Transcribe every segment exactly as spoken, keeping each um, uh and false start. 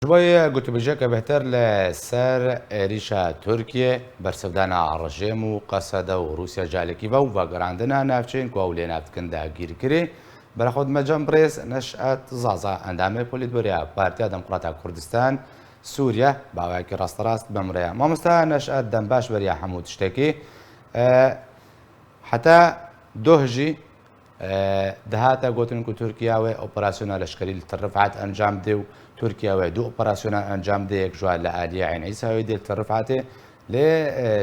Wê gotûbêjeke bêhtir li ser êrîşa Tirkiyê, bersivdana rejîm û Qesede û Rûsya ji alîkî ve û vegerandina navçeyên ku ew lê nav dikin dagîrkirî. Bera xwe dime cem birêz Neşet Zaza, endamê Polîtbûroya Partiya Demokrata Kurdistan Sûriye, bi awayekî rasterast bi min re ye. Mamoste Neşet, dem baş beriya hemû tiştekî. E, heta doh jî, e, dihate gotin ku Tirkiye wê operasyona leşkerî li Til Rifat encam bide û Tirkiye wê du operasyona encam bide, yek ji wan li aliyê Eyn Îsayê dê li Til Rifatê. Lê,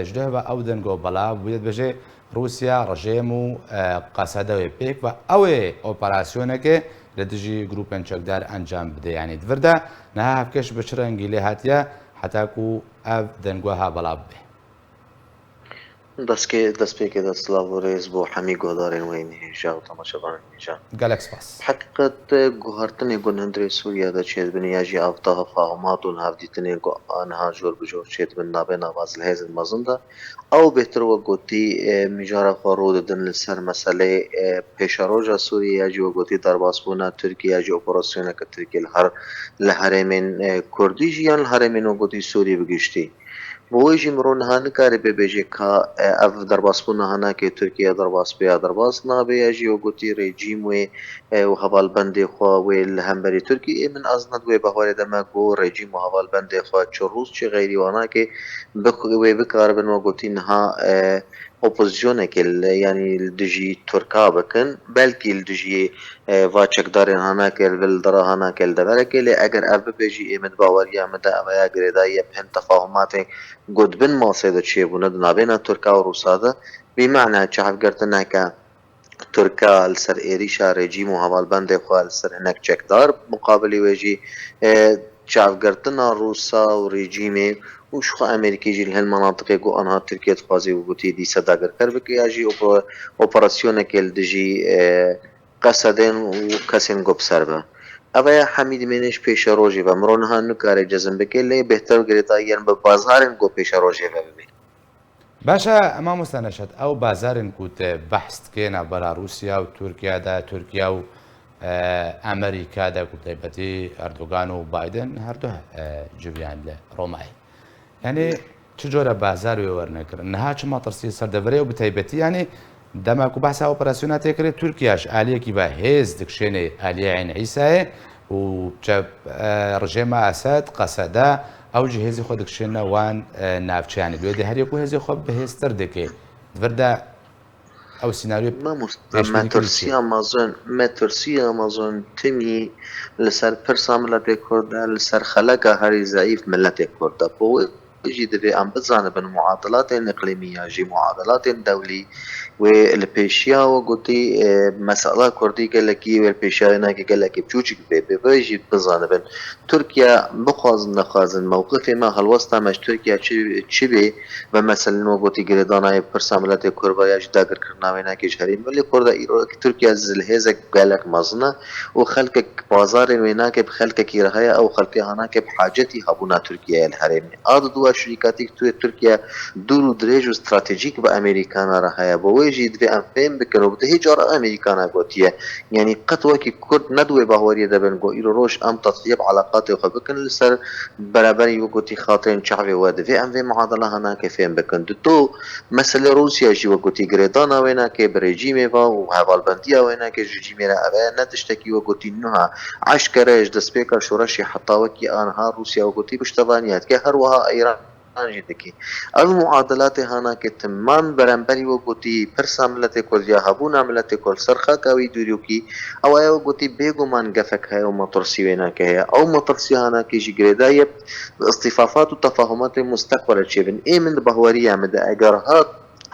e, ji doh ve ew dengo belav bûye, dibêje Rûsya, rejîm û, e, Qesede wê pêk ve ew ê operasyoneke li dijî grûpên çekdar encam bide. Yanî di vir de niha hevkeş bi çi rengî lê hatiye heta ku ev dengo ha belav bibe? Destke-, destpêkê de silav û rêz bo hemî guhdarên wê nihêja û temaşevanên nihêja. Gelek spas. Heqîqet, guhartinê ku li hundirê Sûriye de çêdibin ya jî ev tefahumat û hevdîtinên ku aniha jor bi jor çêdibin nabê nava zilhêzên mezin de, ew bêhtir wek gotî, e, mijara xwe rû didin li ser meseleyê, e, pêşeroja Sûriye ya jî wek gotî derbasbûna Tirkiye ya jî operasyoneke Tirkiye li her, li herêmên, e, Kurdî jî yan li herêmên wek gotî Sûrî bi giştî. Bi wê jî mirov niha nikare bibêje ka, e, ev derbasbûna hinekê Tirkiye derbas bê ya derbas nabe ya jî wek gotî rejîm wê, e, û hevalbendê xwe wê li hemberî Tirkiyê. Ê min ez ne di wê bawerê de me ku rejîm û hevalbendê xwe çi Rûs çi xeyrî wanakê bi-, wê bikaribin wek gotî niha, e, opozîsyonekê li, yanî li dijî Tirka bikin, belkî li dijî, e, va çekdarên hanakê li vir li dira hanakê li deverekê, lê eger ev bibe jî ê min di baweriya min de ev ya girêdayî ye bi hin tefahumatê ku di bin masê de çêbûne di navêna Tirka û Rûsa de, bîmane çavgirtineke Tirka li ser êrîşa rejîm û hevalbendê xwe li ser hinek çekdar, muqabilî wê jî, e, çavgirtina Rûsa û rejîmê û ji xwe Amerîkê jî li hin menatiqê ku aniha Tirkiye dixwaze û gotî dîsa dagirker bike ya jî oper-, operasyonekê li dijî, e, Qesedên û kesên ku bi ser be. Ev ya hemî dimêne ji pêşerojê ve. Miro niha nikare cezm bike, lê bêhtir girêdayî yên bi bazarên ku pêşerojê ve bibê. Baş e, mamoste Neşet, ew bazarên ku te behs dike navbera Rûsya û Tirkiye de, Tirkiye û, e, Amerîka de, ku bi taybetî Erdogan û Biden her du, e, civiyan li Romayê. Yanî çi cure bazar wê werne kirin? Niha çi metirsî ser deverê û bi taybetî, yanî dema ku behsa operasyona tê kirê, Tirkiye ji aliyekî ve hêz dikişênê aliyê Eyn Îsayê û çe-, e, rejêma Esed, Qesede, ew jî hêzê xwe dikişêne wan, e, navçeyanê. Lê dê her yek ku hêzê xwe bihêztir dike. Di vir de ew sînaryoyê Mamoste, pêşbînî kirî çi ye? Metirsiya mezin, metirsiya mezin timî li ser pirsa miletê Kurd e, li ser xeleka herî zeîf miletê Kurd e. Bo wê jî divê em bizanibin muadilatên îqlîmî ya jî muadilatên dewlî wê li pêşiya we gotî, e, mesela Kurdî gelekî wê li pêşiya wê nake gelekî biçûçik bê. Bi vê jî bizanibin Tirkiye bixwazin nexwazin mewqifê me helwesta me ji Tirkiye çi, çi bê, ve meselên we gotî girêdana yê pirsa miletê Kurd ve ya jî dagirkirina wê nake ji herêmê. Lê Kurda îro Tirkiye zilhêzek gelek mezin e û xelkek bazarên wê nake bi xelkekî re heye, ew xelkê hanake bi hacetî hebûna Tirkiyeyê li herêmê. A di dua şirîkatî ku Tirkiye dûr û dirêj û stratejîk bi Amerîkana re heye. Bo wê jî divê em fêm bikin û bi dehê cara Amerîkana gotiye. Yanî qet wekî Kurd ne di wê baweriyê de bin ku îro roj em tethiye bi eleqatê xwe bikin li ser beraberî wek gotî xatirên çavê we. Divê em vê muadila hanake fêm bikin. Di do meselê Rûsya jî wek gotî girêdana wê nake bi rejîmê ve û hevalbendiya wê nake ji rejîmê re, ev e ne tiştekî wek gotî nuha. Eşkere ji destpêka şoreşê heta wekî aniha Rûsya wek gotî piştevaniya dike, her wiha Îran jî dikî. Ev muadilatê hanake timan beramberî wek gotî pirsa miletê Kurd ya hebûna miletê Kurd ser xaka wî dûrî wekî, ew aya wek gotî bêguman gefek heye û metirsî wê nake heye. Ew metirsî hanake jî girêdayî ye bi îstîfafat û tefahumatê musteqbele çêbin. Ê min di bahweriya min de eger hat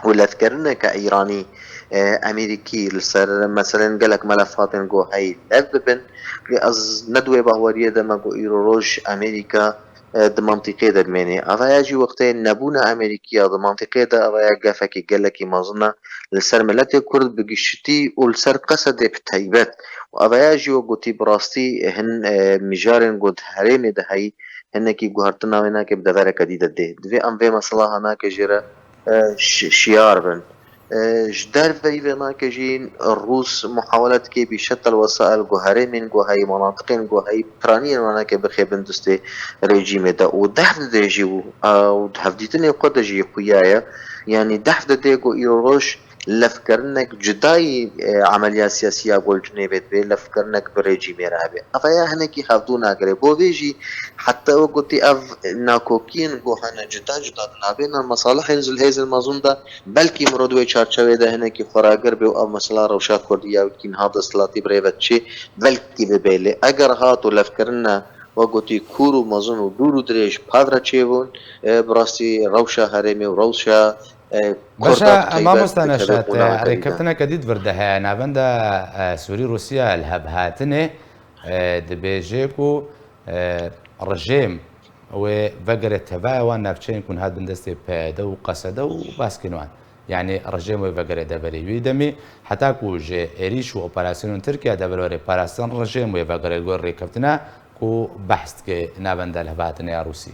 û levkirineke Îranî, e, Amerîkî li ser meselên gelek melefatên ku heyî lev bibin. Lê ez ne di wê bahweriyê de me ku îro roj Amerîka, e, di mantîqê de dimêne. Ava ya jî wextê nebûna Amerîkiya di mantîqê de, ava ya gefekî gelekî mezin e li ser miletê Kurd bi giştî û li ser Qesedê bi taybet. Û ava ya jî wek gotî bi rastî hin, e, mijarên ku di herêmê de heyî hinekî guhertina wê nake bi devereke dî de dê. Divê em vê mesela hanake jê re, e, şi-, şiyar bin. E, ji derveyî vê nake jî Rûs muhawele dike bî şetel wesail ku herêmên ku heyî, manatiqên ku heyî, piraniyên wê nake bixêbin destê rejîmê de û dehf dide jî û, e, û di hevdîtinê xwe de jî xuya ye. Yanî dehf dide ku îro roj levkirinek cudayî, e, emeliya siyasî ya ku li Cinêvê dibe, levkirinek bi rejîmê re hebe. Ev ya hinekî hevdû nagire. Bo vê jî heta wek gotî ev nakokiyên ku hene cuda cuda di navbêna mesalihên zilhêzên mezin de belkî mirov di wê çarçevê de hinekî xweragir be û ev mesela rewşa kurdî ya wekî niha desthilatî bi rê ve diçê belkî bibe. Lê eger hat û levkirina wek gotî kûr û mezin û dûr û dirêj pav re çêbûn, e, bi rastî rewşa herêmê û rewşa, e, Kurda Beşa, bi taybet mamoste bi Neşat, tevî e, qûna rêkeftineke dî di vir de heye. Navenda, e, Sûrî Rûsya li hevhatinê, e, dibêje ku, e, rejêm wê vegere tevaya wan navçeyên ku niha bin destê P Y D û Qesede û baskên wan. Yanî rejêm wê vegere deverê wî demî, heta ku ji êrîş û operasyonên Tirkiye de berwerê parastin rejêm wê vegere gor rêkeftina ku behs dike navenda li hevhatinê ya Rûsî.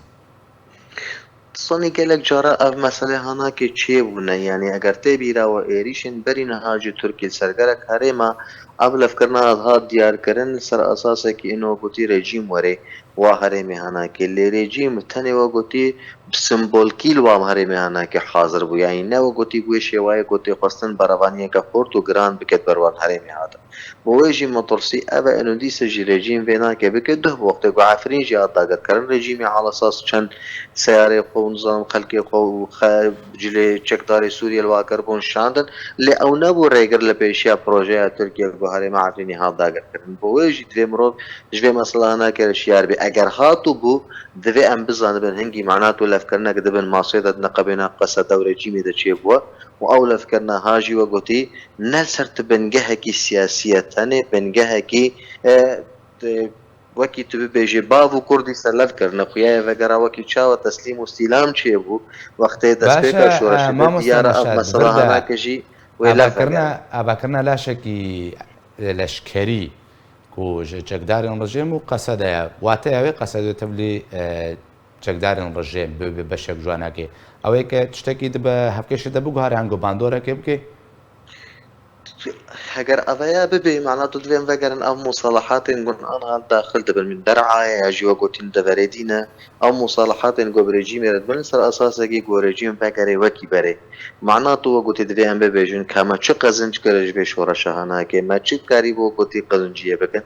Sanî gelek cara ev mesele hanakê çêbûne, yanî eger tê bîra we êrîşên berî niha ji Tirkî li ser gelek herêma ev levkirina hat diyarkirin li ser esasekî ino gotî rejîm werê wa herêmê hanakê. Lê rejîm tenê we gotî bi simbolkî li wa herêmê hanakê hazir bû, yanî ne we gotî bi wê şêwayê gotî xwestin berevaniyeke xurt û giran biket ber wan herêmê hate. Bo wê jî metirsî ev e, eno dîsa jî rejîm vê nake bike duh bi wextê ku Efrîn jî hat dagirkirin, rejîmê alesas çend seyarê xwe û nizanim xelkê xwe û xe-, cilê çekdarê Sûriyê li wa kirbûn şandin. Lê ew nebû rêgir li pêşiya projeya Tirkiye ku herêma Efrînê hat dagirkirin. Bo wê jî divê mirov ji vê mesela nake şiyar be. Eger hat û bû, divê em bizanibin hingî manato levkirinek dibin masê de di neqebêna Qesede û rejîmê de çêbûye û ew levkirina ha jî we gotî ne li ser ti bingehekî siyasî ye, tenê bingehekî, e, e, wekî tu bibêjî bav û kurdî ser lev kirine, xuya ye vegera wekî çawa teslîm û stîlam çêbû, wextê destpêka Baş e, e, şoreşê de mamoste diyar e, ev Neşat, mesela vir de hanake jî wê lev avakirina, vegere. Avakirina laşekî, e, leşkerî ku ji çekdarên rejîm û Qesede ye. Wateya wê Qesede tevlî, e, çekdarên rejîm bibe beşek ji wanakê. Ew ê ke tiştekî dibe hevkêşê de biguhare, ango bandorekê bike? Heger ev ya bibe, mana tu divê em vegerin ev musalahatên gun anha li daxil dibin. Min der'a ye ya jî we gotî li deverê dî ne. Ev musalahatên ku bi rejîmê re dibin li ser esasekî ku rejîm vegerê wekî berê. Mana tu we gotî divê em bibêjin ka me çi qezinc kir ji vê şoreşa hanakê, me çi karî bo gotî qezinciyê bikin.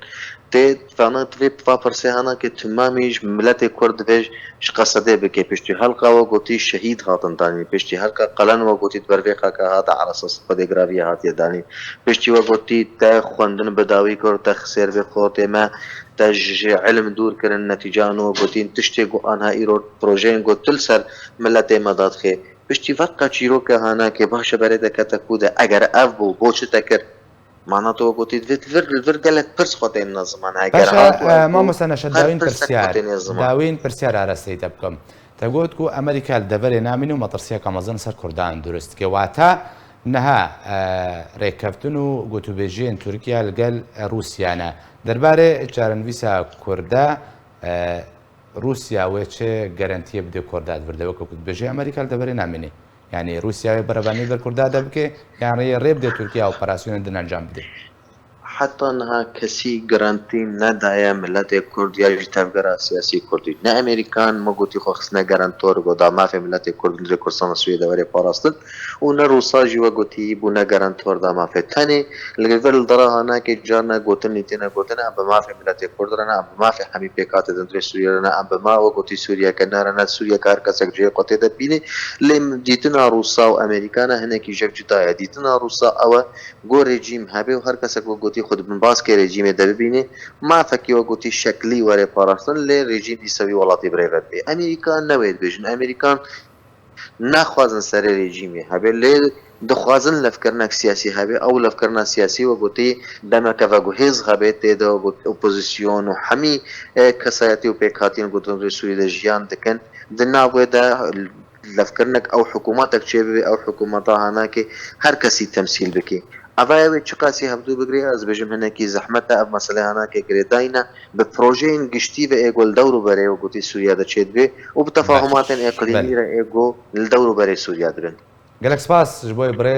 Tê vana divê va pirsê hanakê timamî ji miletê Kurd divê ji Qesedê bike. Piştî helqa we gotî şehîd hatin danîn. Piştî helqa qelen we gotî di ber vê xaka hate Ersas Xwedê giraviyê hatiye danîn. Piştî we gotî te xwendin bi dawî kir, te xisêr vê xortê me, te ji, ji ilim dûr kirin, netîcan we gotîn tiştê ku anha îro projeyên ku tu li ser miletê me dadixê. Piştî veqa çîroka hanakê baş e berê de kete ku de eger ev bû, bo çi te kir? Mana tu we gotî, divê vir, vir gelek pirs xwe têne ziman. Eger Paşa, hat û e, ev bû, mamoste Neşe, her dawîn pirsek xwe pirsyar, têne ziman. Dawîn pirsyar arasteyî te bikim. Te got ku Amerîka li deverê namîne û metirsiyeka mezin ser Kurdan dirust dike. Wata niha, e, rêkeftin û gotûbêjiyên Tirkiye li gel, e, Rûsya ne. Derbarê çarenivîsa Kurda, e, Rûsya wê çi garantiyê bide Kurda di vir de, weke ku dibêje Amerîka li deverê namîne. Yanî Rûsya wê berevanî ber Kurda de bike, yan rê, rê bide Tirkiye operasyonên din encam bide? Heta niha kesî garantî nedaye miletê Kurd ya jî tevgera siyasî Kurdî. Ne Amerîkan me gotî xwe xistine garantor, got da mafê miletê Kurd li Kurdistana Sûriyê de were parastin û ne Rûsa jî we gotî bûne garantor da mafê. Tenê li vir li dara hanakê carna gotin lî têne gotin, em bi mafê miletê Kurd re ne, em bi mafê hemî pêkhatê di hundirê Sûriyê re ne, em bi ma we gotî Sûriyeke ne re ne, Sûriyeke her kesek cihê xwe tê de bîne. Lê dîtina Rûsa û Amerîkana hinekî jek cuda ye. Dîtina Rûsa ew e, ku rejîm hebe û her kesek we gotî xwe di binbaskê rejîmê de bibîne, mafekî we gotî şeklî were parastin, lê rejîm dîsa wî welatî bi rê ve dibe. Amerîka ne wê dibêjin. Amerîkan naxwazin serê rejîmê hebe, lê dixwazin levkirinek siyasî hebe. Ew levkirina siyasî we gotî demeke veguhêz hebe, tê de we got opozîsyon û hemî, e, kesayetî û pêkhatiyên ku di hundirê Sûriyê de jiyan dikin, di nav wê de levkirinek ew hikûmetek çêbibe, ew hikûmeta hanakê her kesî temsîl bike. Eva wê çiqasî hevdû bigire, ez dibêjim hinekî zehmet e, ev meselê hanakê girêdayî ne, bi projeyên giştî ve ê ku li dewr û berê we gotî Sûriye de çêdibe û bi tefahumatên îqlîmî re ê ku li dewr û berê Sûriye dibin. Gelek spas ji bo wê birêz.